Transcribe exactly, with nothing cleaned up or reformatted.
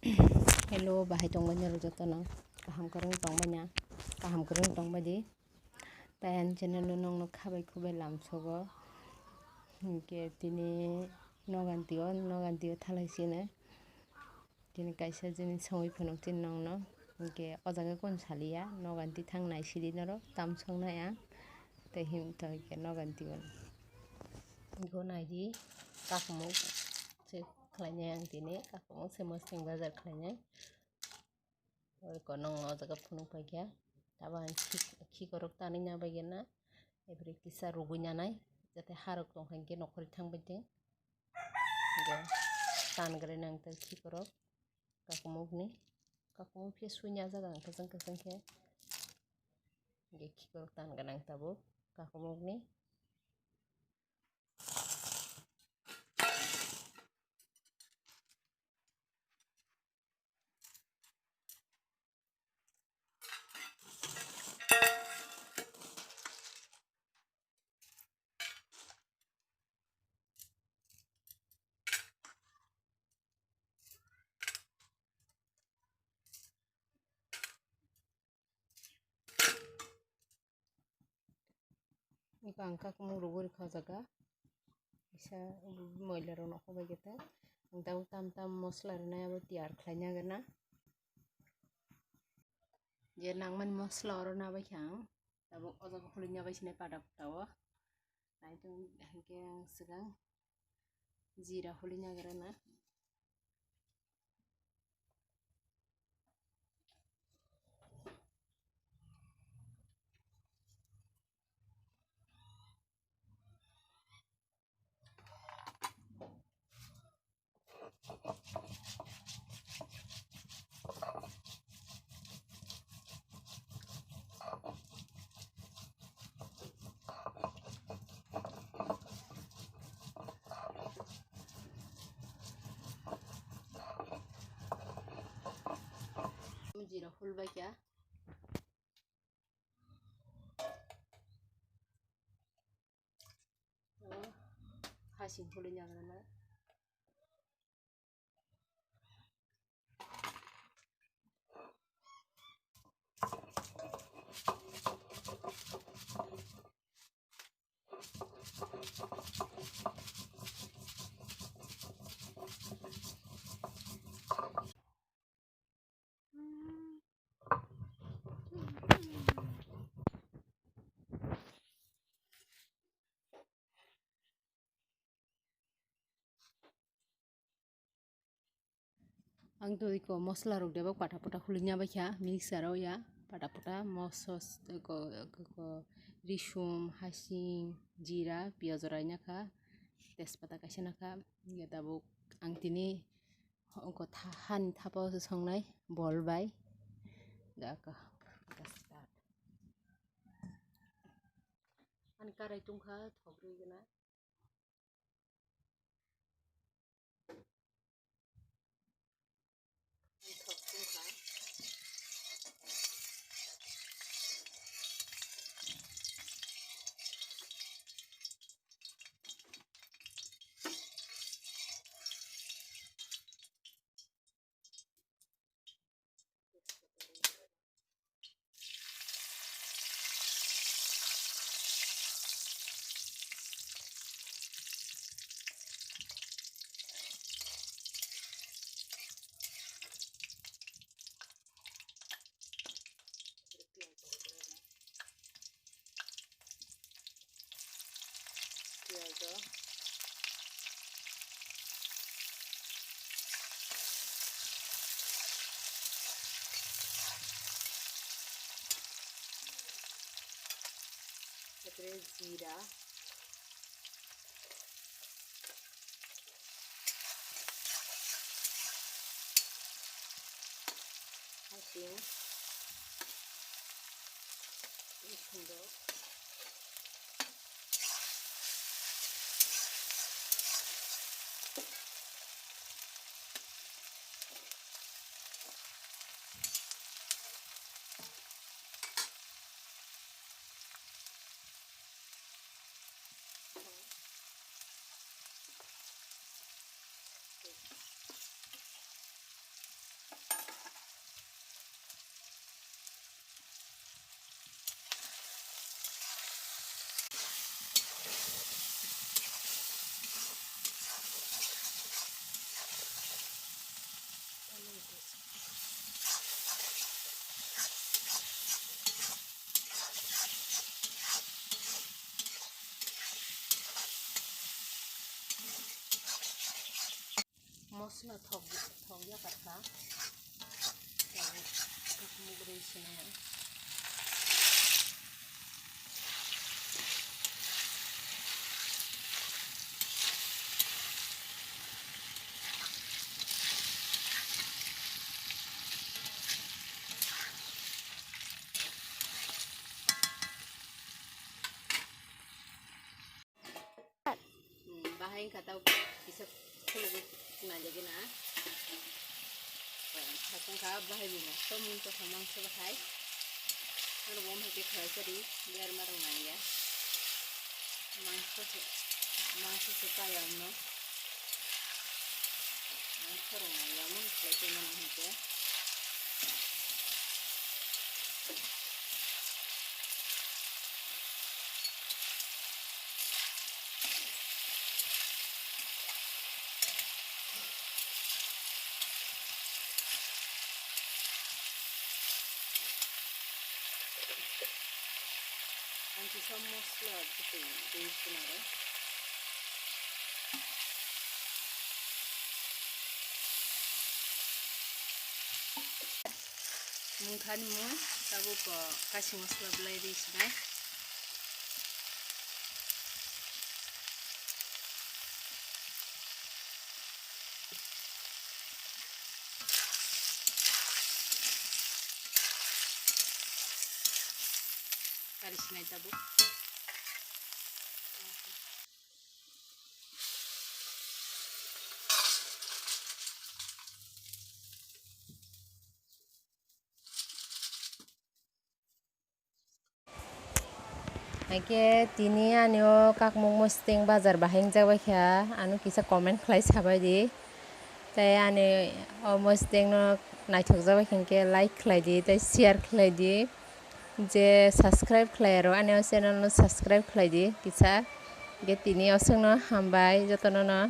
Hello, bahai tongbai norok jotono? Kaham kwrwng tongbai na? Kaham kwrwng tongbai di. Tai ani channel o nokno khabai khubai lamsogo. Hinkhe tini noganti o, noganti o thalai sini. Tini kaisa jini songwi phunuk tini nokno. Hinkhe o jaga kunu saliya, noganti thang nai sidi norok, tam songnai ang. Tei him to hinkhe noganti o. Go nai di, kakumuk se khlainai ang tini, kakumuk se mosling bajar khlainai. Oi ko nong o jaga phunuk paikha. Abo ang khik-, khikorok tanwi na bai gana. Ebri kisa rugwi nanai. Jate harok tongkha hinkhe nokhorwi thangbai tong. Hinkhe tan gre nang tei khikorok. Kakumukni. Kakumuk phiya sui na jaga ang kwchang kwchang khe. Hinkhe khikorok tan gana ang tabuk. Kakumukni. Eko ang kakumuk rwgwi rwkha o jaga. Kisa moila rok no hobai khe ta. Ang tabuk tam tam mosla rwnai abo tiyar khlaina gana. Je nangmani mosla oro nabai khe ang tabuk o jaga huli nabai sinai pada pota o. Nai tong hinkhe ang swkang jira huli nagra na. Jira hul bai kha. Hasing huli nagra na. Ang twi ko mosla rok debak pata pata huli nya bai kha mixer o ya pata pata mosos ko, ko, ko risum, hasing, jira, piyaj rai nya kha, tejpata kaisa na kha. Hinkhe tabuk ang tini Ongko tha-, hani thapa o se songnai bol bai. Ga ka, ga start. Ani karai tungkha thok rwi gana. Ani thok tungkha. Piyajo. Tapore jira. Hasing. Rosonrok. No thok, thok ya katkha. Thok mugri sinai. Hmm, bahai wngkha tau kisa khulugwi nailagwi na. Sakong kha bahai bo mangso mungsa kha mangso bahai. Ano bo hai khe khlai sadi berma rok nangya. Mangso se, mangso se kaya no. Mangso rok nangya mani khlai tongmani hinkhe. Ang kisa mosla bwtwi twi swnaro. Mungthani mung tabuk, o, kashi mosla belai ri sinai. Kari sinai tabuk. Haikhe tini ani o kakmuk mositeng bazar bahai wngjak bai kha, ano kisa comment khlai sabai di. Tei ani o mositeng no naithok jak bai kha hinkhe like khlai di tei share khlai di. Je subscribe khlai rok ani o channel no subscribe khlai di kisa. Hinkhe tini o chwng no hambai jotono no.